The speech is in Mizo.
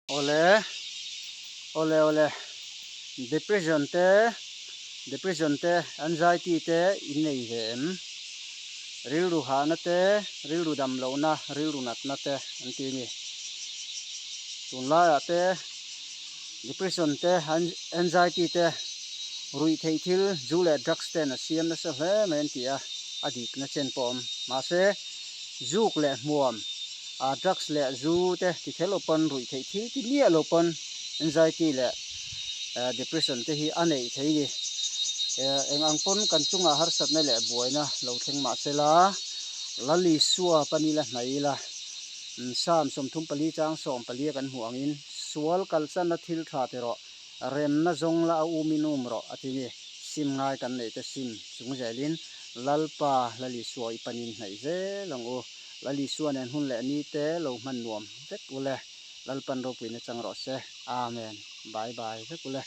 Awle, awle awle, depression te, depression te, anxiety te in nei ve em? Rilru hahna te, rilru dam lohna, rilru natna te an ti a ni. Tunlaiah te depression te, anxiety te, ruih theih thil, zu leh drugs ten a siam nasa hle mai an ti a, a dikna chen pawh a awm. Mahse, zuk leh hmuam. A drugs leh zu te ti kher lo pawn ruih theih thil ti miah lo pawn anxiety leh depression te hi a neih thei ni. Eng ang pawn kan chungah harsatna leh buaina lo thleng mah sela Lal Isua pan ila hnai ila Psalm 34 chang 14 kan hmuh angin sual kalsanna thil tha ti rawh remna zawng la a umin um rawh a ti ni. Sim ngai kan neih te sim chung zelin Lalpa Lal Isua i panin hnaih zel ang u. Lal Isua nen hun leh ni te lo hman nuam vek ule. Lalpan ropuina chang rawh se. Amen. Bye bye vek ule.